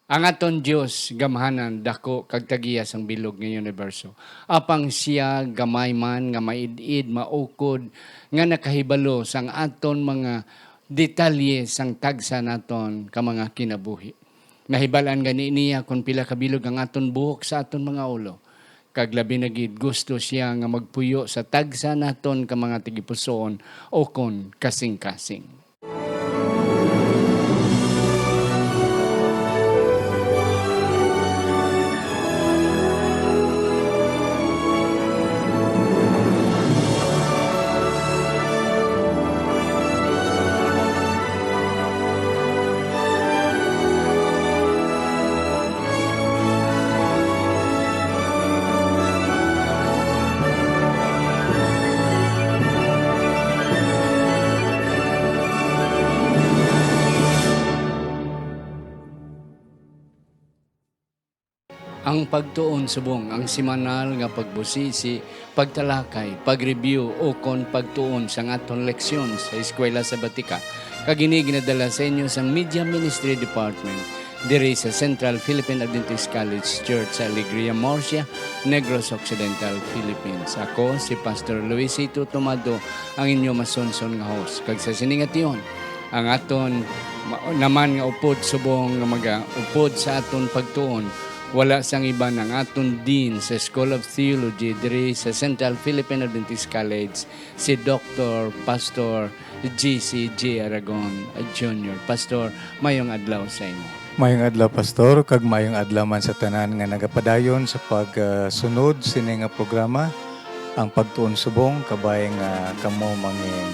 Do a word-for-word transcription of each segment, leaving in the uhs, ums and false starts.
Ang aton Dios gamhanan, dako, kag tagiya sang bilog nga universo. Apang sia gamay man nga maid-id, maukod, nga nakahibalo sang aton mga detalye sang tagsa naton ka mga kinabuhi. Nahibal-an gani niya kon pila kabilog ang aton buhok sa aton mga ulo. Kag labi na gid, gusto sia nga magpuyo sa tagsa naton ka mga tagipusoon ukon kasing-kasing. Ang pagtuon subong ang semanal nga pagbusisi, pagtalakay, pag-review, ukon pagtuon sang aton leksyon sa Eskwela Sabatika, kag ini ginadala sa inyo sang Media Ministry Department diri sa Central Philippine Adventist College Church sa Alegria, Murcia, Negros Occidental, Philippines. Ako si Pastor Luisito Tomado, ang inyo masunson nga host, kag sa sini nga tion, ang aton ma-, naman nga upod subong nga magaupod sa aton pagtuon, wala sang iban ang aton Dean sa School of Theology diri sa Central Philippine Adventist College, si Doktor Pastor G C G Aragon Junior. Pastor, mayong adlaw sa imo. Mayong adlaw, Pastor, kag mayong adlaw man sa tanan nga nagapadayon sa pagsunod sini nga programa, ang Pagtuon Subong. Kabay nga kamo mangin,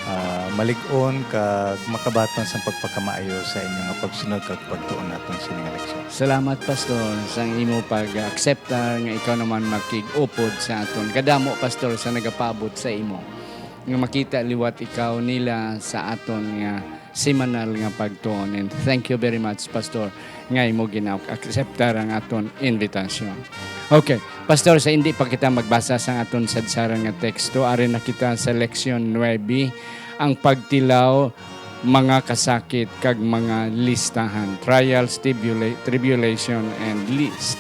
ah, malig-on kag makabaton sang pagpakamaayo sa inyo nga pagsunod kag pagtuon naton sini nga leksyon. Salamat, Pastor, sang imo pag-akseptar nga ikaw naman makig-upod sa aton. Kadamo, Pastor, sa nagapaabot sa imo nga makita liwat ikaw nila sa aton nga semanal nga pagtuon. And thank you very much, Pastor, nga imo gina-akseptar ang aton invitation. Okay, Pastor, sa hindi pa kita magbasa sang aton sadsaran nga teksto, ari na kita sa leksyon nuebe, ang pagtilaw, mga kasakit, kag mga listahan, trials, tribula-, tribulation, and list.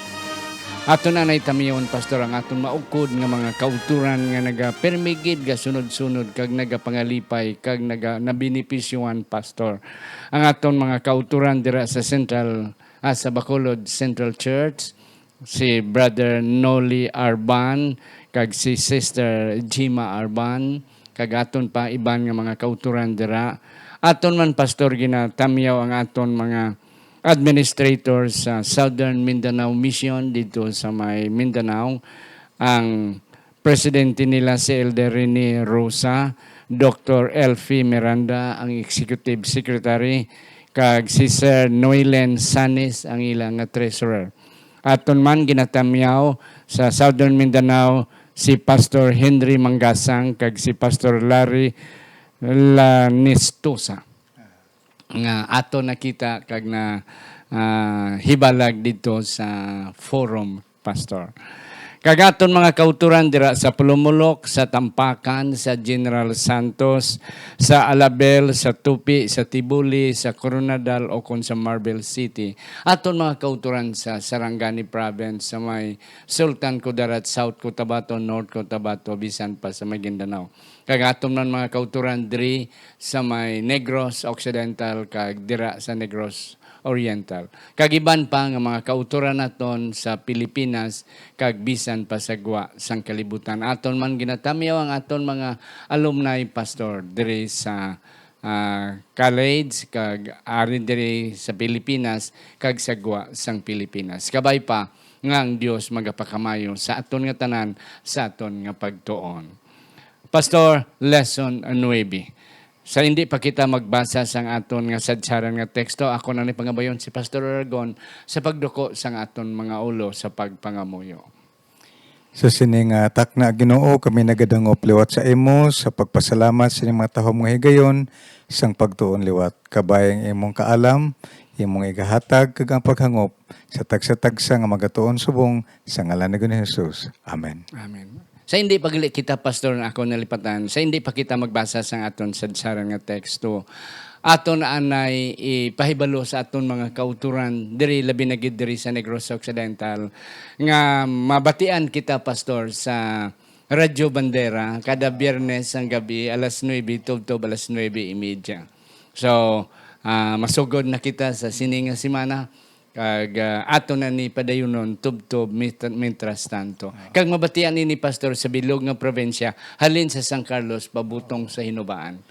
Aton anay tamion, Pastor, ang aton maukod nga mga kauturan nga nagapirmi gid, gasunod-sunod, kag nagapangalipay, kag naga-, nabinipisyuhan, Pastor. Ang aton mga kauturan dira sa Central, ah, sa Bacolod Central Church, si Brother Noli Arban, kag si Sister Jima Arban, kag aton pa iban nga mga kauturan dira. Aton man, Pastor, ginatamyaw ang aton mga administrator sa Southern Mindanao Mission didto sa may Mindanao. Ang presidente nila si Elder Rene Rosa, Doktor Elfie Miranda ang executive secretary, kag si Sir Noylen Sanis ang ila nga treasurer. Aton man ginatamyaw sa Southern Mindanao si Pastor Henry Manggasang kag si Pastor Larry Lanistosa, nga aton nakita kag na, ah, hibalag didto sa forum, Pastor. Kag aton mga kauturan dira sa Pulumulok, sa Tampakan, sa General Santos, sa Alabel, sa Tupi, sa Tibuli, sa Koronadal, o kon sa Marbel City. Aton mga kauturan sa Sarangani Province, sa may Sultan Kudarat, South Cotabato, North Cotabato, bisan pa sa Maguindanao. Kag aton man mga kauturan diri sa may Negros Occidental kag dira sa Negros Oriental. Kag iban pa nga mga kauturan naton sa Pilipinas kag bisan pa sa gwa sang kalibutan. Aton man ginatamyaw ang aton mga alumni, Pastor, diri sa, ah, college kag ari diri sa Pilipinas kag sa gwa sang Pilipinas. Kabay pa nga ang Dios magapakamaayo sa aton nga tanan sa aton nga pagtuon. Pastor, lesson nuebe. Sa hindi pa kita magbasa sang aton nga sadsaran nga teksto, ako na ni pangabayon si Pastor Aragon sa pagduko sang aton mga ulo sa pagpangamuyo. Sa sini nga takna, Ginoo, kami nagadangop liwat sa imo sa pagpasalamat sa ining mga tahom nga higayon sang pagtuon liwat. Kabay ang imong kaalam, imong igahatag, kag ang paghangop sa tagsa-tagsa nga magatuon subong sa ngalan ni Ginoong Jesus. Amen. Amen. Sa hindi pa gali kita, Pastor, na ako nalipatan, sa hindi pa kita magbasa sang aton sadsaran nga teksto, aton anay ipahibalo sa aton mga kauturan diri, labi na gid diri sa Negros Occidental, nga mabatian kita, Pastor, sa Radyo Bandera kada Biyernes ang gabi, alas nuebe tubtob alas nuebe y media. So, ah, masugod na kita sa sini nga semana, kag, ah, ato na ni padayunon tubtob mit-, mientras tanto. Kag mabatian ini, Pastor, sa bilog nga probinsya, halin sa San Carlos pabutong sa Hinubaan.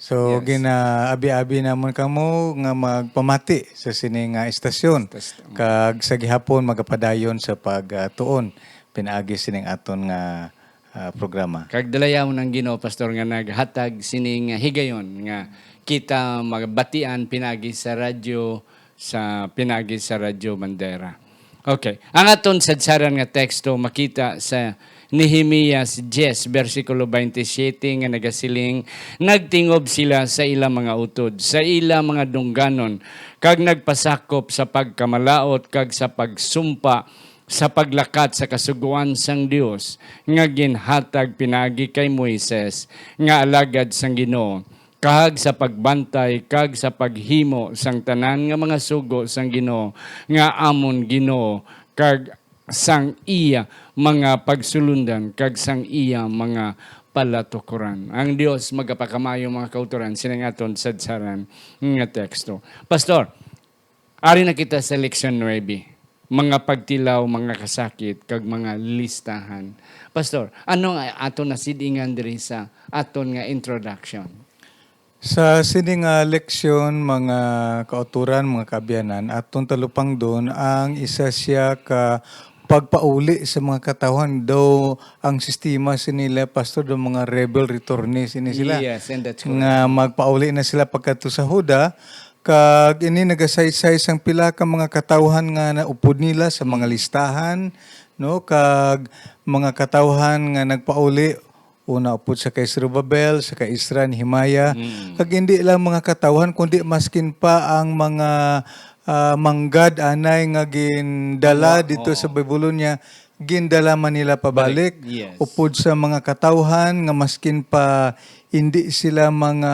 So, Yes. ginaabi-abi namon kamo nga magpamati sa sini nga istasyon. Istasyon. Kag sa gihapon magapadayon sa pagtuon pinaagi sining aton nga, ah, programa. Kag dalayawon ang Ginoo, Pastor, nga naghatag sining higayon nga kita mabatian pinaagi sa radyo, sa pinaagi sa Radyo Bandera. Okay. Ang aton sadsaran nga teksto makita sa Nehemias diyes, bersikulo twenty-seven, nga nagasiling, "Nagtingob sila sa ila mga utod, sa ila mga dungganon, kag nagpasakop sa pagkamalaut kag sa pagsumpa sa paglakat sa kasugoan sang Dios nga ginhatag pinaagi kay Moises nga alagad sang Ginoo, kag sa pagbantay kag sa paghimo sang tanan nga mga sugo sang Ginoo nga amon Ginoo, kag sang iya mga pagsulundan kag sang iya mga palatukoran." Ang Dios magapakamayo, mga kautoran, sining aton sadsaran nga teksto. Pastor, ari na kita sa leksyon nuebe, mga pagtilaw, mga kasakit, kag mga listahan. Pastor, ano nga aton nasidingan diri sa aton nga introduction? Sa sini nga leksyon, mga kauturan, mga kaabyanan, aton talupangdon ang isa siya ka pagpauli sa mga katawhan. Daw ang sistema sinila, Pastor, daw mga rebel returnees ini sila. Yes, and that's correct. Nga magpauli na sila pagkadto sa Huda, kag ini nagasaysay sang pila ka mga katawhan nga naupod nila sa mga listahan, no, kag mga katawhan nga nagpauli, una upod sa kay Zerubabel, sa kay Ezra, Nehemiah, Mm. kag hindi lang mga katawhan, kundi maskin pa ang mga, ah, manggad anay nga gindala Mga, dito sa oo. Babylonia, gindala man nila pabalik. Balik, yes. Upod sa mga katawhan nga maskin pa hindi sila mga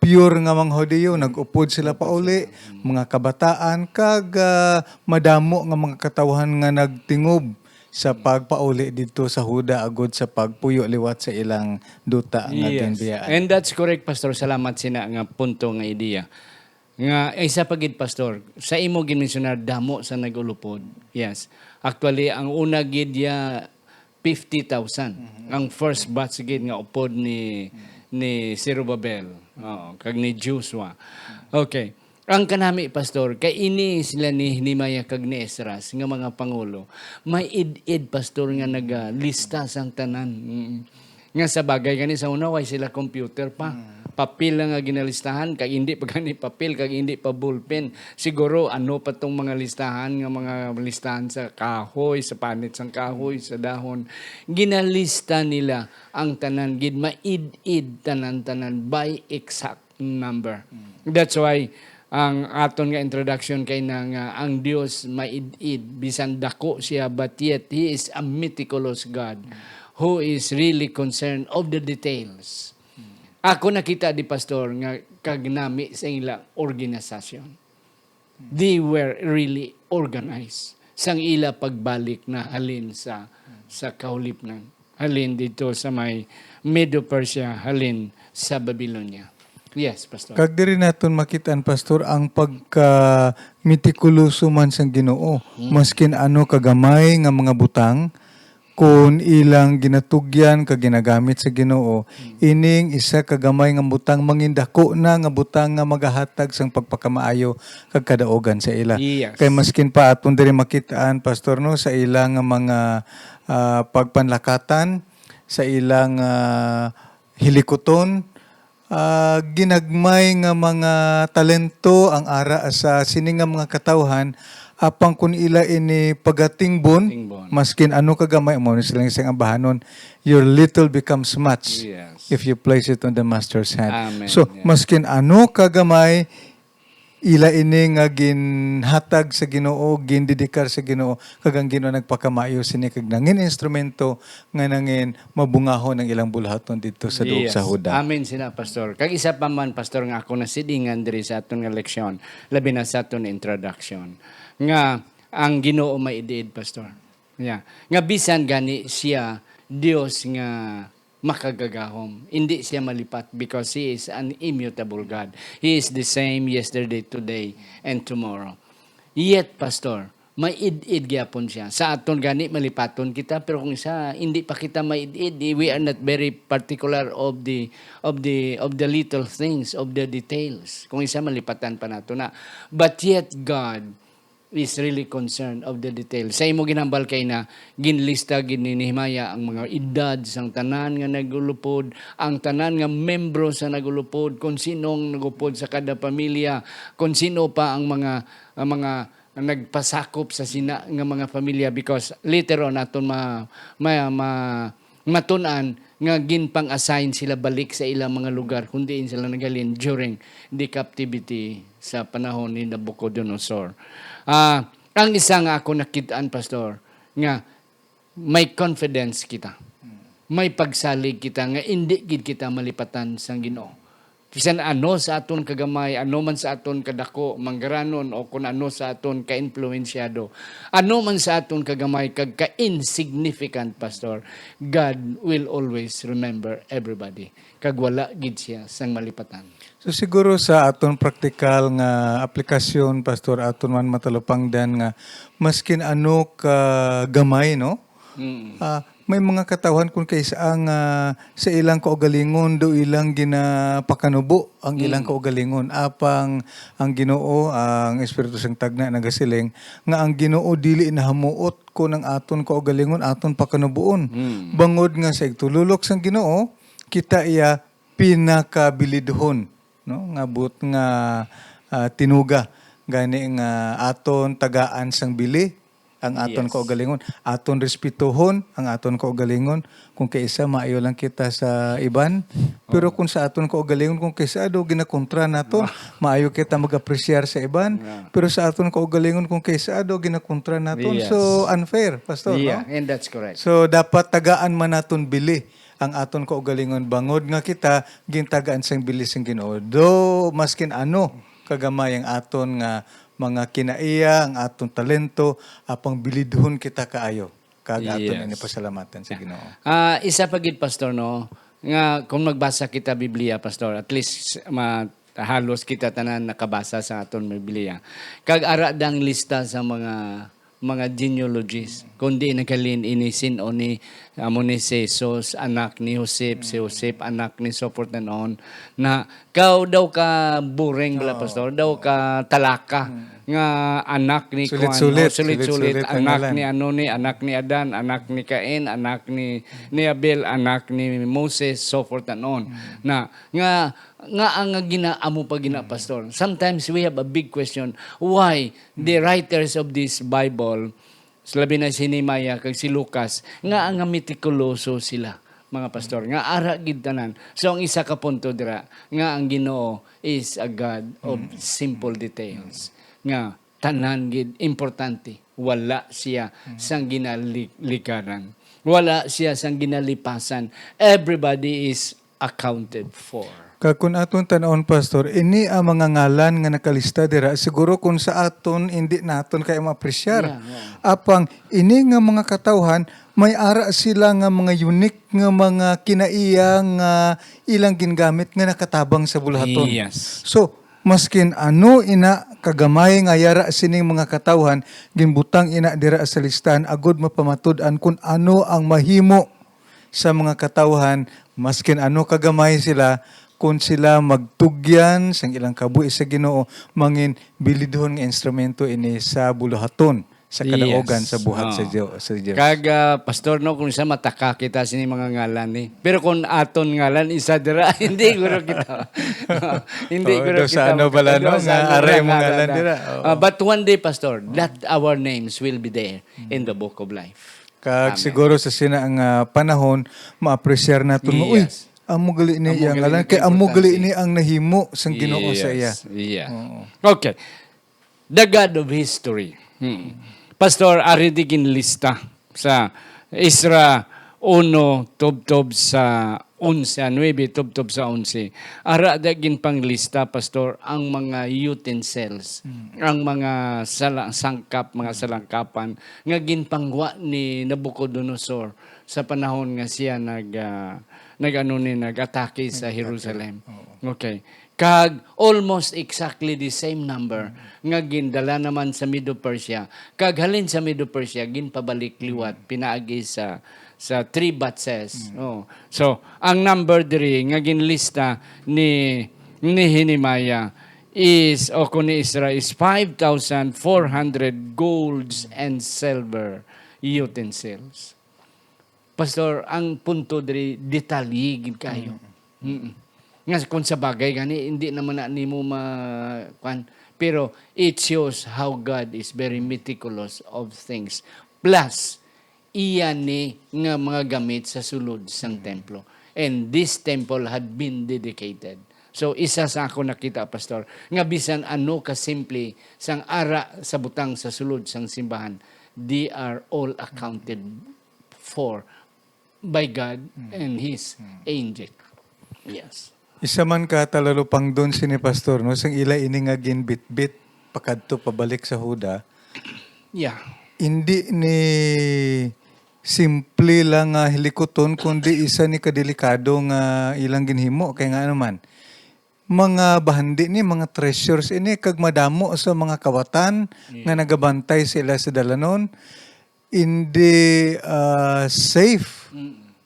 pure nga mga Hudiyo, nag-upod sila pauli, Mm. mga kabataan, kag, ah, madamo nga mga katawhan nga nagtingob sa pagpauli didto sa Huda agod sa pagpuyo liwat sa ilang duta nga Yes. ginbiyaan. And that's correct, Pastor. Salamat sina nga punto, nga ideya. Nga, isa pa gid, Pastor, sa imo ginmensionar, damo sa nag-ulupod. Yes. Actually, ang una gid ya, fifty thousand. Mhm. Ang first batch gid nga upod ni, Mhm. ni Zerubabel, oo, kag ni Joshua. Mhm. Okay. Ang kanami, Pastor, kay ini sila ni Nehemiah kag ni Esdras nga mga pangulo. May id-id, Pastor, nga nagalista sang tanan. Mm. Nga sa bagay gani sa una, way sila computer pa. Mm. Papel lang nga ginalistahan, kag hindi pa gani papel, kag hindi pa ballpen. Siguro, ano pa tong mga listahan nga mga listahan sa kahoy, sa panit sang kahoy, sa dahon. Ginalista nila ang tanan gid, maid-id, tanan-tanan, by exact number. Mm. That's why ang aton nga introduction kay na nga ang Dios maid-id, bisan dako siya, but yet He is a meticulous God who is really concerned of the details. Mm. Ako nakita di, Pastor, nga kagnami sa ila organisasyon. They were really organized sang ila pagbalik na halin sa, sa kahulipnan, halin dito sa may Medo-Persia, halin sa Babylonia. Yes, Pastor. Kag diri naton makitaan, Pastor, ang pagka-metikuloso man sang Ginoo. Hmm. Maskin ano kagamay nga mga butang, kun ilang ginatugyan kag ginagamit sa Ginoo, Mm. ining isa ka gamay nga butang mangindako na nga butang nga magahatag sang pagpakamaayo kag kadaugan sa ila. Yes. Kay maskin pa aton diri makit-an, Pastor, no, sa ila nga mga, ah, pagpanlakatan, sa ila nga hilikuton, ah, ginagmay nga mga talento ang ara sa sini nga mga katawhan, apang kun ila ini pagatingbon, Tingbon. maskin ano kagamay, amo ni silang isang ambahanon, "Your little becomes much Yes. if you place it on the master's hand." Amen. So, Yes. maskin ano kagamay, ila ini nga ginhatag sa Ginoo, gindedikar sa Ginoo, kag ang Ginoo nagpakamaayo sini kag nangin instrumento nga nangin mabungahon ang ilang buluhaton didto sa duog sa Yes. Juda. Amen sina, Pastor. Kag isa pa man, Pastor, nga ako nasidingan diri sa aton nga leksyon, labi na sa aton introduction, nga ang Ginoo may id-id, Pastor. Yeah. Nga bisan gani siya Dios nga makagagahom, indi siya malipat because he is an immutable God. He is the same yesterday, today, and tomorrow. Yet, Pastor, may id-id gyapon siya. Sa aton gani, malipaton kita, pero kung isa, hindi pa kita may id-id, eh, we are not very particular of the, of the, of the little things, of the details. Kung isa, malipatan pa nato na. But yet, God is really concerned of the details. Sa imo ginhambal kay na, ginlista gid ni Nehemiah ang mga edad sang tanan nga nagulupod, ang tanan nga membro sa nagulupod, kung sino ang nagupod sa kada pamilya, kung sino pa ang mga, ang mga nagpasakop sa sina nga mga pamilya, because later on aton ma-, ma-, ma-, matun-an nga ginpang-assign sila balik sa ilang mga lugar kung diin sila naghalin during the captivity sa panahon ni Nabucodonosor. Ah, ang isa nga ako nakit-an, Pastor, nga may confidence kita. May pagsalig kita nga indi gid kita malipatan sang Ginoo. Bisan ano sa aton kagamay, ano man sa aton kadako, manggaranon, o kun ano sa aton kaimpluwensyado, ano man sa aton kagamay kag ka-insignificant, Pastor, God will always remember everybody. Kag wala gid siya sang malipatan. So, siguro sa aton praktikal nga aplikasyon, Pastor, aton man matalupangdan nga maskin ano ka gamay, no? Mm. Ah, may mga katawhan kung kaisa ang, ah, sa ilang kaugalingon do ilang ginapakanubo ang ilang Mm. kaugalingon. Apang ang Ginoo, ang Espiritu sang Tagna nagasiling nga ang Ginoo dili nahamuot kon ang aton kaugalingon aton pakanubuon. Mm. Bangod nga sa igtululok sang Ginoo, kita iya pinakabilidhon, no? Nga buot nga, ah, tinuga gani nga aton tagaan sang bili ang aton Yes. kaugalingon, aton respetohon ang aton kaugalingon. Kung kaisa, maayo lang kita sa iban. Pero Oh. kung sa aton kaugalingon, kung kaisa do ginakontra naton, Ah. maayo kita mag-apresyar sa iban. Yeah. Pero sa aton kaugalingon, kung kaisa do ginakontra naton, Yes. so unfair, Pastor, Yeah, no? and that's correct. So, dapat tagaan man naton bili ang aton kaugalingon, bangod nga kita gintagaan sang bili sang Ginoo. Do maskin ano kagamay ang aton nga mga kinaiya, ang aton talento, apang bilidhon kita kaayo, kag aton Yes. ini pasalamatan sa Ginoo. Ah, isa pa gid, Pastor, no, nga kung magbasa kita Biblia, Pastor, at least ma-, halos kita tanan nakabasa sa aton Biblia. Kag ara dang lista sa mga mga genealogies, kundi naghalin ini sin-o ni, amo ni si Jesus, anak ni Josep, si Josep, anak ni so forth and on, na kaw daw ka boring bala, Oo. Pastor, daw ka talaka, Mm. nga anak ni Sulit-sulit, kuwan, o, sulit-sulit, sulit-sulit ang anak ngalan. Ni ano ni, anak ni Adan, anak ni Cain, anak ni, ni Abel, anak ni Moses, so forth and on. Mm. Na, nga, nga ang gina-, amo pa gina, Mm. Pastor. Sometimes we have a big question, why the Mm. writers of this Bible, labi na si Nehemiah kag si Lucas, nga ang metikuloso sila, mga pastor, nga ara gid tanan. So, ang isa ka punto dira, nga ang Ginoo is a God of Mm. simple details. Nga tanan gid importante, wala siya Mm. sang ginaligaran. Wala siya sang ginalipasan. Everybody is accounted for. Kag kun aton tan-awon, Pastor, ini ang mga ngalan nga nakalista dira, siguro kun sa aton, indi naton kaya maapresyar. Yeah, yeah. Apang ini nga mga katawhan, may ara sila nga mga unique nga mga kinaiya nga ilang gingamit nga nakatabang sa buluhaton. Yes. So, maskin ano ina kagamay nga yara sining mga katawhan, ginbutang ina dira sa listahan agud mapamatud-an kun ano ang mahimo sa mga katawhan, maskin ano kagamay sila, kun sila magtugyan sang ilang kabuhi sa Ginoo, mangin bilidhon nga instrumento ini sa buluhaton, sa kadaugan Yes. sa buhat sa Oo. Dio-, sa Dios. Kag, ah, Pastor, no, kung sa mataka kita sini mga ngalan ni. Pero kung aton ngalan, isa dira, hindi guro kita. Hindi Oo, guro daw sa kita ano bala, no, daw sa nga ano aray bala mo nga ngalan bala. Dira. Oo. Ah, but one day, Pastor, that our names will be there in the book of life. Kag Amen. Siguro sa sina nga panahon, maapresyar naton nga, "Uy, Yes. Amo gali ni Amo iya gali ngalan, ni kay amo gali importante. ni ang nahimo sang Ginoo sa iya. Yes, yeah. Oo. Okay. The God of history. Hmm. Pastor, ari di ginlista sa Ezra uno, tubtob sa onse, ah, nuebe, tubtob sa onse. Ara di ginpanglista, Pastor, ang mga utensils, ang mga sala, sangkap, mga salangkapan nga ginpangwa ni Nabucodonosor sa panahon nga siya nag, ah, nag-ano ni, nag-atake sa Jerusalem. Okay. Kag almost exactly the same number nga gindala naman sa Medo-Persia, kag halin sa Medo-Persia ginpabalik liwat pinaagi sa, sa three batches. Oh. So, ang number diri nga ginlista ni, ni Nehemiah is, o kung ni Ezra, is five thousand four hundred golds and silver utensils. Pastor, ang punto diri, detalye gid kayo. Mm. Nga kung sa bagay gani, hindi naman na nimo ma-, kwan. Pero it shows how God is very meticulous of things. Plus, iya ni nga mga gamit sa sulod sang templo. And this temple had been dedicated. So, isa sa ako nakita, Pastor, nga bisan ano ka simple sang ara sa butang sa sulod sang simbahan, they are all accounted for by God and His angel. Yes. Isa man ka talalupangdon sini, Pastor, no, sang ila ini nga ginbitbit pakadto pabalik sa Huda, Yeah. hindi ni simple lang nga hilikuton, kundi isa ni kadelikado nga ilang ginhimo. Kay nga naman, mga bahandi ni, mga treasures ini, kag madamo sa mga kawatan nga nagabantay sa ila sa dalanon. Hindi, ah, safe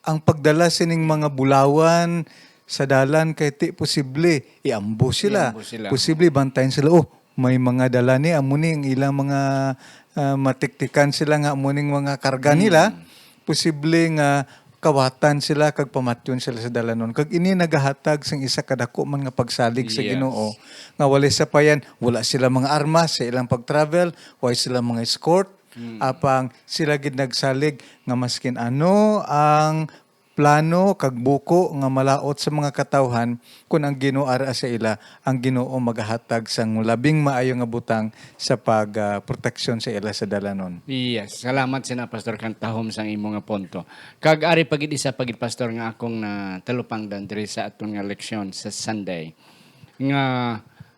ang pagdala sining mga bulawan sa dalan, kay ti posible iambo sila. Iambo sila. Posible bantayan sila. Oh, may mga dala ni, amo ni ang ilang mga, ah, matiktikan sila nga amo ning mga karga nila. Posible nga kawatan sila kag pamatyon sila sa dalanon. Kag ini nagahatag sang isa ka dako man nga pagsalig sa Yes. Ginoo, nga walay sapayan, wala sila mga armas sa ilang pag-travel, wala sila mga escort, apang sila gid nagsalig nga maskin ano ang plano kag buko nga malaut sa mga katawhan, kun ang Ginoo ara sa ila, ang Ginoo magahatag sang labing maayo nga butang sa pag, ah, proteksyon sa ila sa dalanon. Yes, salamat sina Pastor Cantahom sang imo nga punto. Kag ari pa gid isa pa gid, Pastor, nga akong natalupangdan diri sa aton nga leksyon sa Sunday nga,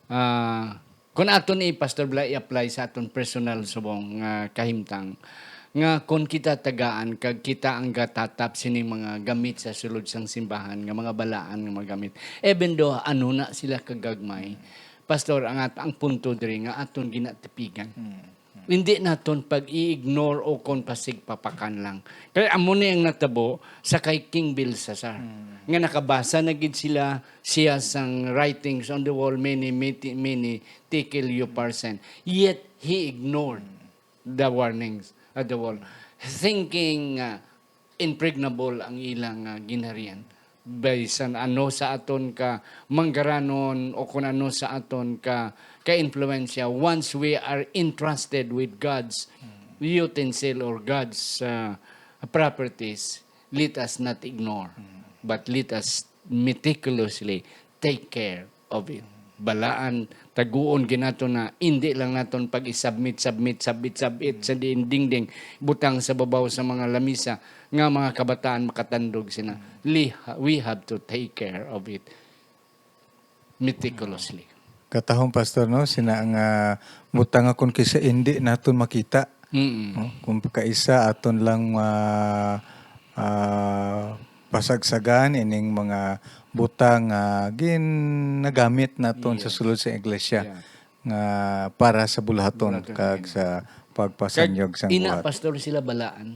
ah, kun aton ni Pastor Bla i-apply sa aton personal subong nga kahimtang, nga kun kita tagaan kag kita ang gatatap sining mga gamit sa sulod sang simbahan nga mga balaan nga mga gamit, even though ano na sila kagagmay, Pastor, ang at-, ang punto diri nga aton ginatipigan. Hindi naton pag-i-ignore o kon pasigpapakan lang. Kay amo ni ang natabo sa kay King Belshazzar. Nga nakabasa na gid sila, siya sang writings on the wall, many, many, many tekel upharsin. Yet, he ignored the warnings at the wall. Thinking, uh, impregnable ang ilang, ah, ginharian. Bisan ano sa aton ka manggaranon o kung ano sa aton ka, ka-influensya, once we are entrusted with God's utensil or God's, ah, properties, let us not ignore, but let us meticulously take care of it. Balaan, taguon gid nato na, indi lang naton pag-isubmit, submit, submit, submit sa diin dingding, butang sa babaw sa mga lamisa nga mga kabataan makatandog sina. Li-, we have to take care of it meticulously. Katahom, Pastor, no? Sina nga butang nga kun kisa indi naton makita. Mm. No? Kung kaisa aton lang, ah, ah, pasagsagan ining mga butang nga ginagamit naton sa Yes. sulod sa iglesia Yeah. nga para sa buluhaton Buluhaton, kag yeah. sa pagpasanyog Kag sang ina, buhat. Pastor, sila balaan.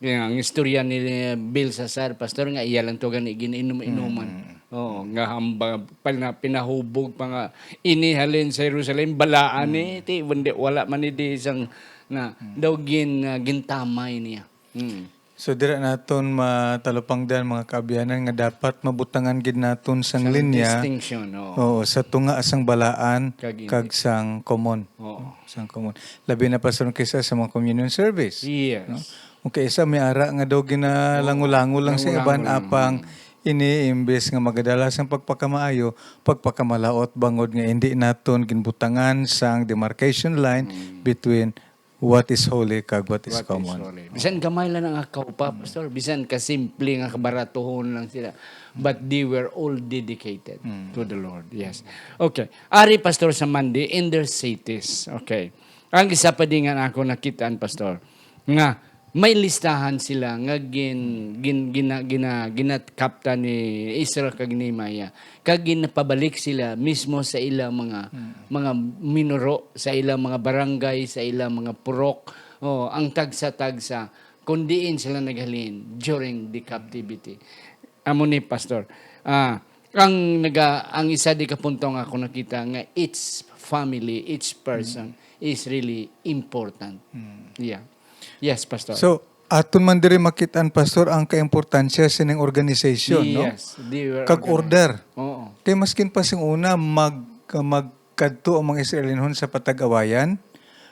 Kaya ang istorya ni Belshazzar, Pastor, nga iya lang to gani gin-inom-inuman. Oo, nga hamba, pala, pinahubog pa nga ini halin sa Jerusalem, balaan ni, ti, hindi, wala man ni di isang na, daw gin, ah, gintamay niya. Mm. So, dira naton matalupangdan, mga kaabyanan, nga dapat mabutangan gid naton sang Sa linya, distinction, oo. Oo, sa tunga sang balaan Kag indi. Kag sang common. Oo. Sang common. Labi na, Pastor, kaysa sa mga communion service. Yes. No? Kung kaisa may ara nga daw ginalango-lango lang sa iban, Lango-lango lang. Apang Ini, imbes nga magadala sang pagpakamaayo, pagpakamalaut, bangod nga indi naton ginbutangan sang demarcation line Mm. between what is holy kag what is What is common. holy? Bisan gamay lang ang akaw pa, Pastor. Bisan kasimple nga kabaratuhon lang sila. But they were all dedicated Mm. to the Lord. Yes. Okay. Ari, Pastor, sa Monday, in their cities. Okay. Ang isa pa din nga ako nakitaan, Pastor, nga may listahan sila nga gin-, gin-, gina-, gina-, ginakapta ni Ezra kag Nehemiah. Kag ginapabalik sila mismo sa ilang mga, Mm. mga minuro, sa ilang mga barangay, sa ilang mga purok, o, ang tagsa-tagsa, kung diin sila naghalin during the captivity. Amo ni, Pastor. Ah, ang naga-, ang isa di ka punto nga ako nakita nga each family, each person Mm. is really important. Mm. Yeah. Yes, Pastor. So, aton man diri makit-an, Pastor, ang kaimportansya sining organization, no? Yes, they were Kag organized. order. Oo. Kay maskin pa sing una, mag-, magkadto ang mga Israelinhon sa patag-awayan,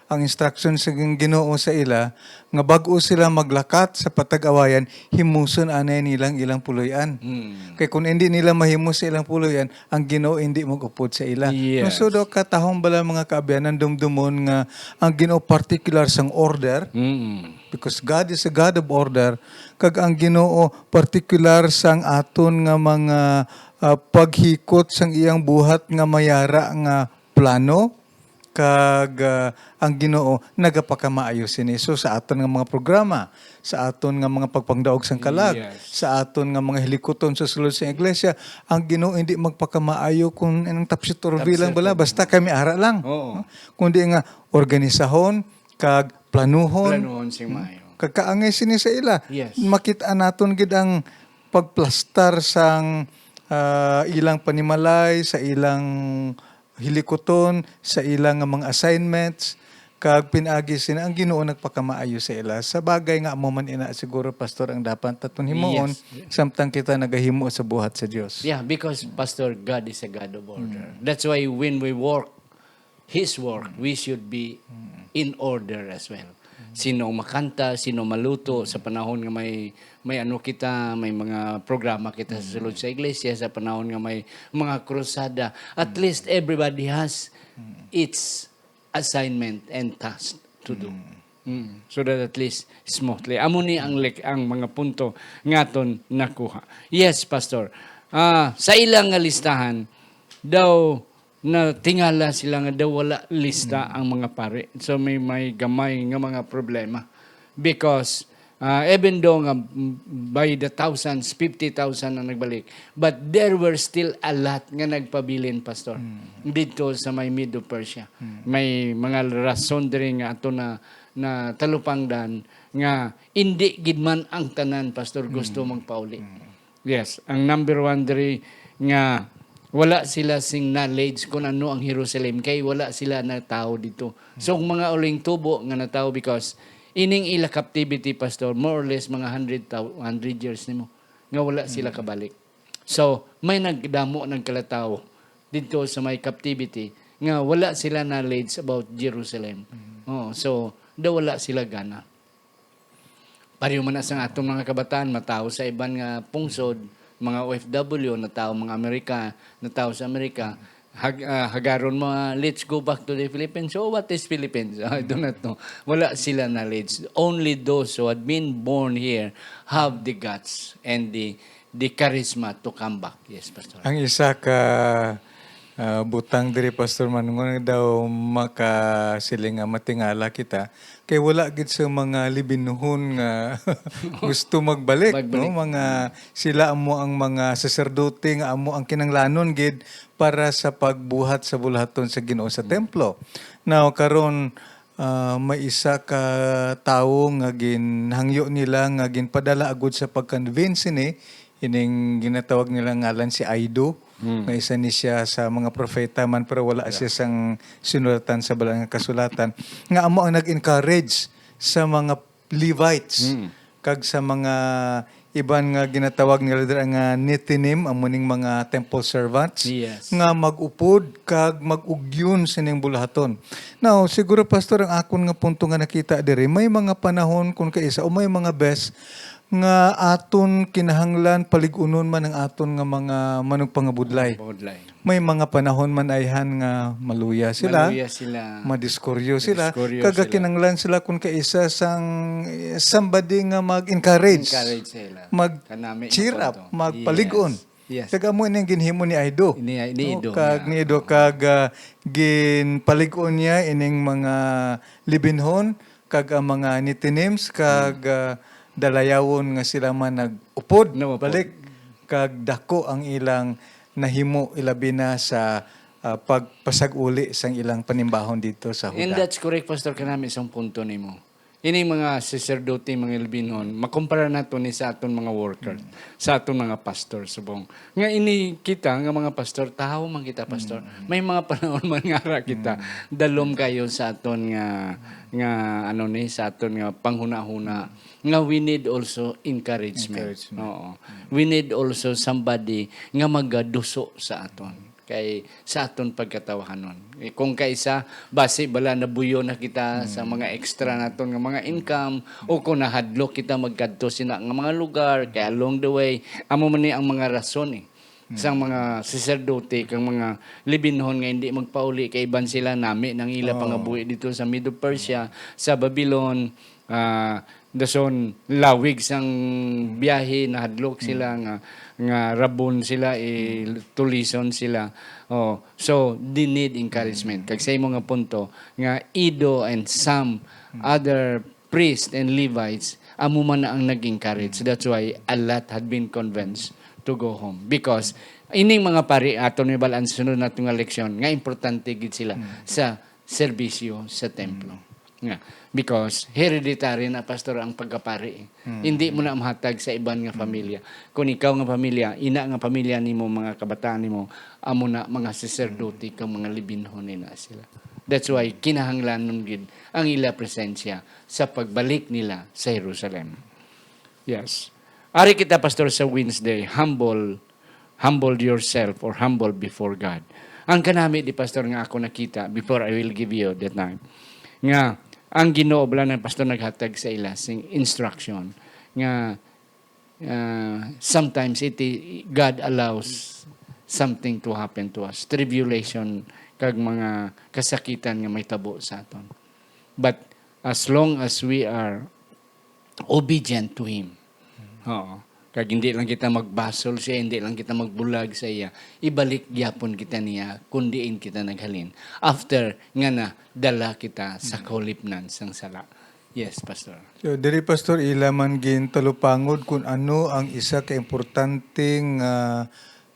ang instruction sa Gin-, Ginoo sa ila, nga bag-o sila maglakat sa patag-awayan, himuson anay nilang ilang puloy-an. Hmm. Kay kung indi nila mahimo sa ilang puloy-an, ang Ginoo indi mag-upod sa ila. Yes. No, so, daw katahom bala, mga kaabyanan, dumdumon nga ang Ginoo partikular sang order, Mm. because God is a God of order, kag ang Ginoo partikular sang aton nga mga, ah, paghikot sang iyang buhat nga mayara nga plano, kag, ah, ang Ginoo nagapakamaayo sini. So, sa aton nga mga programa, sa aton nga mga pagpangdaog sang kalag, Yes. sa aton nga mga hilikuton sa sulod sa iglesia, ang Ginoo hindi magpakamaayo kung ang tapsiturbi lang bala, Tapsiturbi. basta kami ara lang. Oo. No? Kundi nga organisahon kag planuhon. Planuhon sing Hmm? maayo. Kag kaangay sini sa ila. Yes. Makit-an naton gid ang pagplastar sang, ah, ilang panimalay, sa ilang hilikuton, sa ilang nga mga assignments, kag pinaagi sini ang Ginoo nagpakamaayo sa ila. Sa bagay nga amo man ina siguro, Pastor, ang dapat naton himuon, Yes. samtang kita nagahimo sa buhat sa Dios. Yeah, because, Pastor, God is a God of order. Mm. That's why when we work His work, Mm. we should be Mm. in order as well. Mm. Sino ang makanta, sino maluto sa panahon nga may, may ano kita, may mga programa kita sa sulod Mm. sa iglesia, sa panahon nga may mga krusada. At Mm. least everybody has Mm. its assignment and task to do. Mm. Mm. So that at least smoothly. Amo ni ang lik-, ang mga punto nga aton nakuha. Yes, Pastor. Ah, sa ilang nga listahan, daw natingala sila nga daw wala lista Mm. ang mga pari. So, may, may gamay nga mga problema. Because, ah, even though nga, mm, by the thousands, fifty thousand ang nagbalik, but there were still a lot nga nagpabilin, Pastor, Mm. didto sa may Medo-Persia. Mm. May mga rason diri nga ato na, na talupangdan nga indi gid man ang tanan, Pastor, gusto Mm. magpauli. Mm. Yes, ang number one diri nga wala sila sing knowledge kung ano ang Jerusalem, kay wala sila natawo dito. So, ang mga uling tubo nga natawo, because ining ila captivity, Pastor, more or less mga hundred thou-, hundred years nimo nga wala sila Mm. kabalik. So, may nagdamo nagkalatawo dito sa may captivity nga wala sila knowledge about Jerusalem. Mm. Oh, so, daw wala sila gana. Pareho man na sa atong mga kabataan, matawo sa iban nga pungsod, mga O F W, natawo mga Amerika, natawo sa Amerika, hag-, ah, hagaron mo, ah, "Let's go back to the Philippines." So, what is Philippines? I do not know. Wala sila knowledge. Only those who had been born here have the guts and the, the charisma to come back. Yes, Pastor. Ang isa ka, ah, butang diri, Pastor Manong, nga daw makasiling nga matingala kita, kay wala gid sa mga libinuhon nga gusto magbalik, Magbalik. no? Mga, sila amo ang mga saserdote nga amo ang kinanglanon gid para sa pagbuhat sa buluhaton sa Ginoo sa Mm. templo. Now, karon, ah, may isa ka tawo nga ginhangyo nila nga ginpadala agud sa pag-convince sini, ining ginatawag nila ngalan si Aido, Mm. nga isa ni siya sa mga propeta man, pero wala Yeah. siya sang sinulatan sa Balaan nga Kasulatan, nga amo ang nag-encourage sa mga Levites Mm. kag sa mga iban nga ginatawag nila dira nga Nethinim, amo ning mga temple servants, Yes. nga mag-upod kag mag-ugyon sining buluhaton. Now, siguro, Pastor, ang akon nga punto nga nakita diri, may mga panahon, kung kaisa, o may mga bes, nga aton kinahanglan palig-unon man ang aton nga mga manugpangabudlay. Budlay. May mga panahon man ayhan nga maluya sila, Maluya sila. Madiskoryo sila, Madiskoryo kag sila. Kinahanglan sila kun kaisa sang, eh, somebody nga mag-encourage, Encourage sila. Mag-cheer up, magpalig-on. Yes. Yes. Kag amo ini ang ginhimo ni Aido. Ni, ni No, Ido, kag yeah. Ni Ido, kag, ah, ginpalig-on niya ining mga libinhon, kag ang mga Netinims, kag, ah, dalayawon nga sila man nag-upod Nag-upod. Balik, kag dako ang ilang nahimo, ilabi na sa, ah, pagpasag-uli sang ilang panimbahon dito sa Huda. And that's correct, Pastor, kanami isang punto nimo. Ini mga saserdote, mga libinhon, makumpara nato ni sa aton mga worker, sa aton mga pastor, subong. Nga ini kita nga mga pastor, tawo man kita, pastor. May mga panahon man nga ara kita, dalom kayo sa aton nga, nga, ano ni, sa aton nga panghuna-huna, nga we need also encouragement. Encouragement. Oo. We need also somebody nga magaduso sa aton. Kay sa aton pagkatawhanon. Eh, kung kaisa, basi bala nabuyo na kita sa mga extra naton nga mga income, o kung nahadlok kita magkadto sina nga mga lugar, kay along the way, amo man ni ang mga rason, eh, sang mga saserdote kang mga libinhon nga hindi magpauli, kay iban sila nami nang ila Oh. pangabuhi dito sa Medo-Persia, sa Babylon, ah, dason lawig sang biyahe, nahadlok sila nga, nga rabon sila, eh, tulison sila. Oh, so they need encouragement. Kag sa imo nga punto nga Ido and some other priests and Levites, amo man na ang nag-encourage. That's why a lot had been convinced to go home. Because ining mga pari, aton may balaan sa sunod nato nga leksyon, nga importante gid sila sa serbisyo sa templo. Nga, because hereditary na, pastor, ang pagkapari, eh. Hindi mo na mahatag sa iban nga pamilya. Kung ikaw nga pamilya, ina nga pamilya nimo, mga kabataan nimo, amo na mga saserdote kang mga libinhon na sila. That's why kinahanglanon gid ang ila presensya sa pagbalik nila sa Jerusalem. Yes. Ari kita, pastor, sa Wednesday, humble, humble yourself or humble before God. Ang kanami di, pastor, nga ako nakita, before I will give you the time, nga ang Ginoo bala na, pastor, naghatag sa ila sing instruction nga, ah, sometimes it i-, God allows something to happen to us, tribulation kag mga kasakitan nga may tabo sa aton. But as long as we are obedient to Him. Oo. Kag hindi lang kita magbasol siya, hindi lang kita magbulag sa iya. Ibalik gyapon kita niya kung diin kita naghalin. After nga na dala kita sa kahulipnan sang sala. Yes, Pastor. So, diri, Pastor, ila man gintalupangod kung ano ang isa ka importanteng, ah,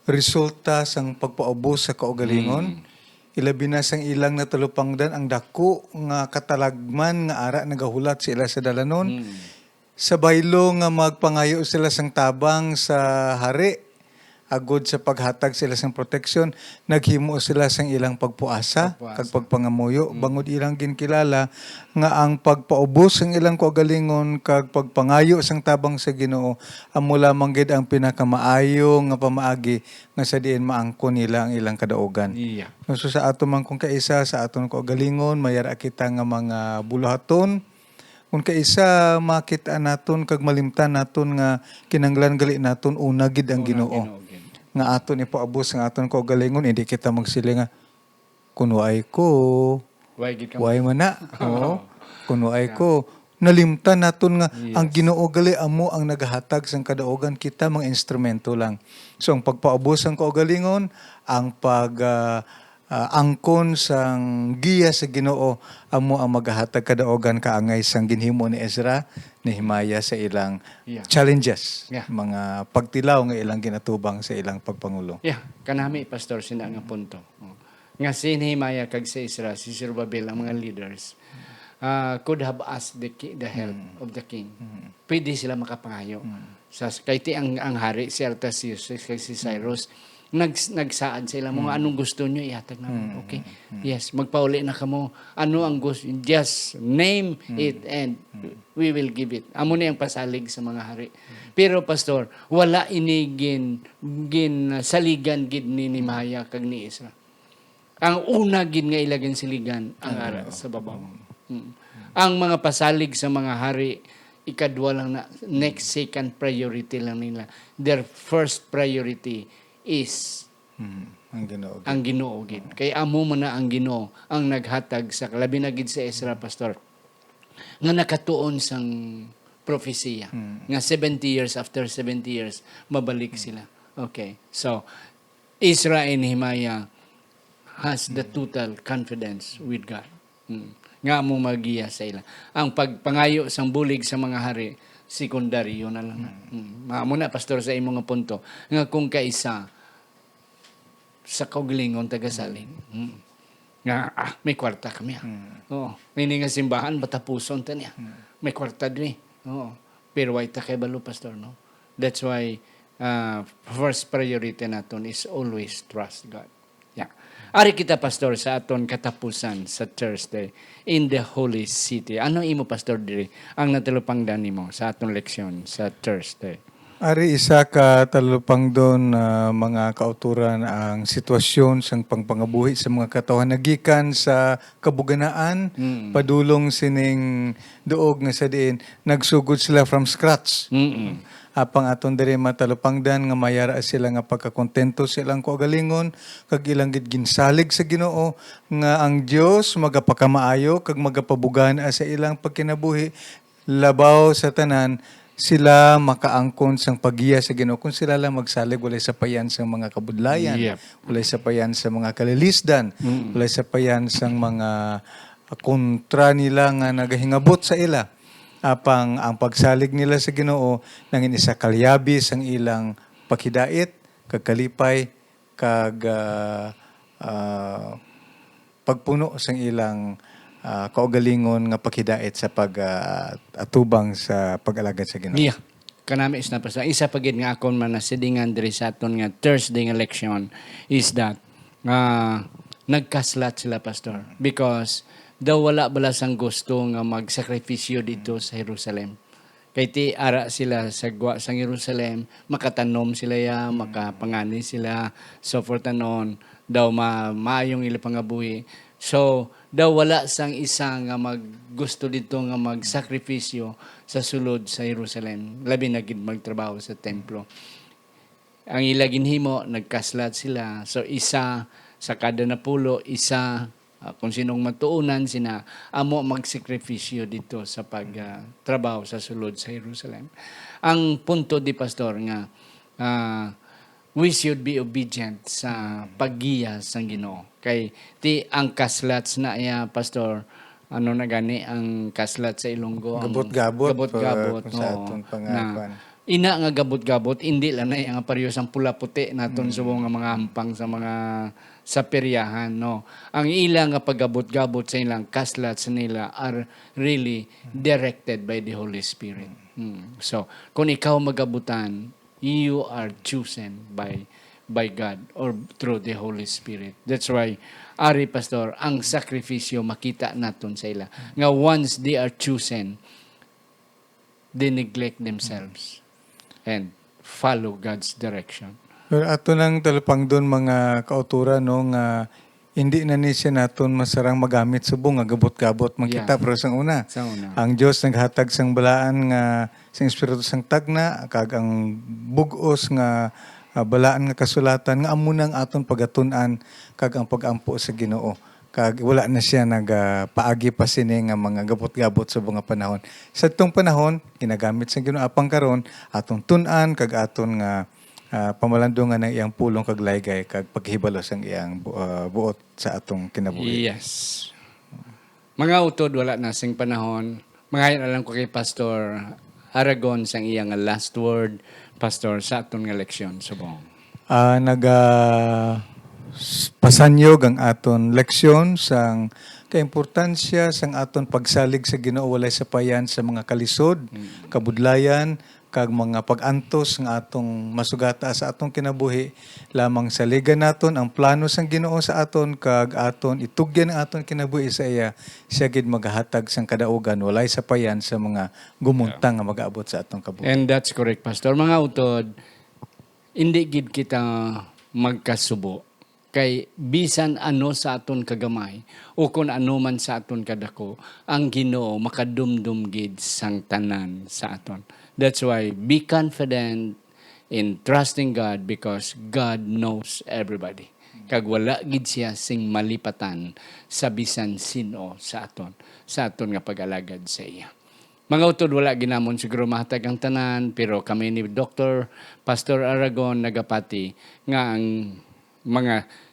resulta sang pagpaubos sa kaugalingon. Mm. Ilabi na sang ilang natalupangdan ang daku nga katalagman nga ara nagahulat sa ila sa dalanon. Mm. Sa baylo nga magpangayo sila sang tabang sa hari, agod sa paghatag sila sang proteksyon, naghimo sila sang ilang pagpuasa Pagpuasa. kag pagpangamuyo, Mm. bangod ilang ginkilala nga ang pagpaubos sang ilang kaugalingon kag pagpangayo sang tabang sa Ginoo amo lamang gid ang pinakamaayo nga pamaagi nga sa diin maangkon nila ang ilang kadaugan. Iya. So, sa ato man kung kaisa, sa aton kaugalingon, mayara kita nga mga buluhaton. Kung kaisa, makit-an naton kag malimtan naton nga kinahanglan gali naton una gid ang Una ang Ginoo. Ginoo gid. Nga aton ipaubos ang aton kaugalingon, hindi kita magsiling nga, "Kun waay ko, Way gid ka waay man na." Oo. "Kun waay Yeah. ko." Nalimtan naton nga Yes. ang Ginoo gali amo ang nagahatag sang kadaugan, kita mga instrumento lang. So, ang pagpaubos sang kaugalingon, ang pag, ah, ah, angkon sang giya sa Ginoo, amo ang magahatag kadaugan kaangay sang ginhimo ni Ezra, Nehemiah sa ilang Yeah. challenges, Yeah. mga pagtilaw nga ilang ginatubang sa ilang pagpangulo. Yeah, kanami, Pastor, sina nga punto. Oh. Nga si Nehemiah kag si Ezra, si Zerubbabel, ang mga leaders, ah, could have asked the ki-, the help Mm. of the king. Mm. Pwede sila makapangayo. Mm. Sa, kay ti ang, ang hari, si Artaxerxes kag si Cyrus, nags-, nagsaad sa ila, "Mga Mm. anong gusto nyo, ihatag namin." Mm, Okay. mm, mm. Yes, magpauli na kamo. Ano ang gusto? Just name Mm. it and Mm. we will give it. Amo ni ang pasalig sa mga hari. Mm. Pero, Pastor, wala ini gin-, ginsaligan gid ni Nehemiah kag ni Ezra. Ang una gid nga ila ginsaligan, ang Ang ara una. sa babaw. Mm. Mm. Ang mga pasalig sa mga hari, ikadwa lang na, next, second priority lang nila. Their first priority is Mm, ang Ginoo gid. Ang Ginoo gid. Kay amo man na ang Ginoo ang naghatag sa, labi na gid sa Ezra, Pastor, nga nakatuon sang propesiya Mm. nga seventy years, after seventy years, mabalik sila. Okay. So, Ezra and Nehemiah has the total confidence with God. Mm. Nga amo magiya sa ila. Ang pagpangayo sang bulig sa mga hari, sekundaryo na lang. Mm. Mao na, Pastor, sa imo nga punto, nga kung kaisa sa kaugalingon tagasalig, mm, nga, "Ah, may kwarta kami, ah." Mm. Oo. Ini nga simbahan, matapuson ta niya. Mm. May kwarta diri. Oo. Pero way ta kay balo, Pastor, no? That's why, ah, first priority naton is always trust God. Yeah. Ari kita, Pastor, sa aton katapusan sa Thursday in the Holy City. Ano imo, Pastor, diri ang natalupangdan nimo sa aton leksyon sa Thursday? Ari, isa ka talupangdon, ah, mga kauturan, ang sitwasyon sang pangpangabuhi sa mga katawhan nagikan sa kabuganaan, Mm. padulong sining duog nga sa diin nagsugod sila from scratch. Mm-mm. Apang aton diri matalupangdan nga mayara sila nga pagkakontento sa ilang kaugalingon, kag ilang gid ginsalig sa Ginoo nga ang Dios magapakamaayo kag magapabugan sa ilang pagkinabuhi, labaw sa tanan, sila makaangkon sang paggiya sa Ginoo kon sila lang magsalig, walay sapayan sang mga kabudlayan, Yep. walay sapayan sa mga kalilisdan, Mm. walay sapayan sang mga kontra nila nga nagahingabot sa ila. Apang ang pagsalig nila sa Ginoo nangin isa ka liyabi sang ilang paghidait, kag kalipay, kag, ah, ah, pagpuno sang ilang, ah, kaugalingon nga paghidait sa pag, ah, atubang sa pag-alagad sa Ginoo. Yeah. Kanami is na, Pastor. Isa pa gid nga akon man nasidingan diri sa aton nga Thursday nga leksyon is that, ah, nagkaslat sila, Pastor, because daw wala bala sang gusto nga magsakripisyo dito sa Jerusalem. Kay ti ara sila sa gwa sang Jerusalem, makatanom sila ya, makapangani sila, so forth and on, daw ma-, maayong ila pangabuhi. So, daw wala sang isa nga mag-, gusto dito nga magsakripisyo sa sulod sa Jerusalem, labi na gid magtrabaho sa templo. Ang ila ginhimo, nagkaslat sila. So, isa sa kada napulo, isa, ah, kung sinong matuonan sina, amo magsakripisyo dito sa pag, ah, trabaho sa sulod sa Jerusalem. Ang punto di, Pastor, nga, ah, we should be obedient sa paggiya sang Ginoo. Kay ti ang kaslat na iya, Pastor, ano na gani ang kaslat sa Ilonggo? Ang Gabot-gabot, gabot-gabot, uh, kung sa oo, atong na pangakuan. Ina nga gabot-gabot, indi lang na iya nga pareho sang pula-puti naton Mm. subong nga mga hampang sa mga sa peryahan, no? Ang ila nga paggabot-gabot sa ilang kaslat sa nila are really directed by the Holy Spirit. Mm. Mm. So, kung ikaw magabutan, you are chosen by, by God or through the Holy Spirit. That's why, ari, Pastor, ang sakripisyo makita naton sa ila. Nga once they are chosen, they neglect themselves and follow God's direction. Pero ato nang talupangdon, mga kauturan, no, nga hindi na ni siya naton masarang magamit subong nga gabot-gabot man Yeah. kita, pero sang una, Sa una. ang Dios naghatag sang balaan nga, sang espiritu sang tagna, kag ang bug-os nga, ah, balaan nga kasulatan, nga amo na ang aton pagatun-an, kag ang pag-ampo sa Ginoo. Kag wala na siya nag, ah, paagi pa sini nga mga gabot-gabot subong nga panahon. Sa atong panahon, ginagamit sa Ginoo, apang karon, atong tun-an, kag aton nga ah, pamalandungan ang iyang pulong kag laygay kag paghibalo sang iyang bu-, ah, buot sa atong kinabuhi. Yes. Mga utod, wala na sing panahon. Mangayo na lang ko kay Pastor Aragon sang iya nga last word, Pastor, sa aton nga leksyon subong. Ah, naga s-, pasanyog ang aton leksyon sang kaimportansya sang aton pagsalig sa Ginoo, walay sapayan sa mga kalisod, Mm. kabudlayan, kag mga pag-antos nga atong masugata sa atong kinabuhi, lamang saligan naton ang plano sang Ginoo sa aton, kag aton itugyan ang aton kinabuhi sa iya. Siya gid magahatag sang kadaugan, walay sapayan sa mga gumuntang Yeah. nga mag-abot sa atong kabuhi. And that's correct, Pastor. Mga utod, indi gid kita magkasubo. Kay bisan ano sa aton kagamay, o kun ano man sa aton kadako, ang Ginoo makadumdom gid sang tanan sa aton. That's why, be confident in trusting God, because God knows everybody. Kag wala gid siya sing malipatan sa bisan sin-o sa aton, sa aton nga pag-alagad sa iya. Mga utod, wala ginamon siguro mahatag ang tanan, pero kami ni Doktor Pastor Aragon nagapati nga ang mga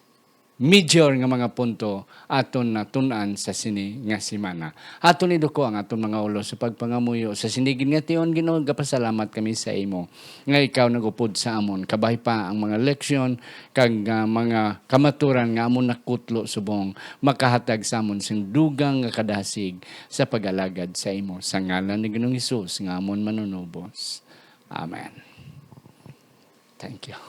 major nga mga punto aton natun-an sa sini nga semana. Aton iduko ang aton mga ulo sa pagpangamuyo. Sa sini gid nga tion, Ginoo, gapasalamat kami sa imo nga ikaw nag-upod sa amon. Kabay pa ang mga leksyon kag, ah, mga kamaturan nga amon nakutlo subong makahatag sa amon sing dugang nga kadasig sa pag-alagad sa imo. Sa ngalan ni Ginoong Hesus nga amon Manunubos. Amen. Thank you.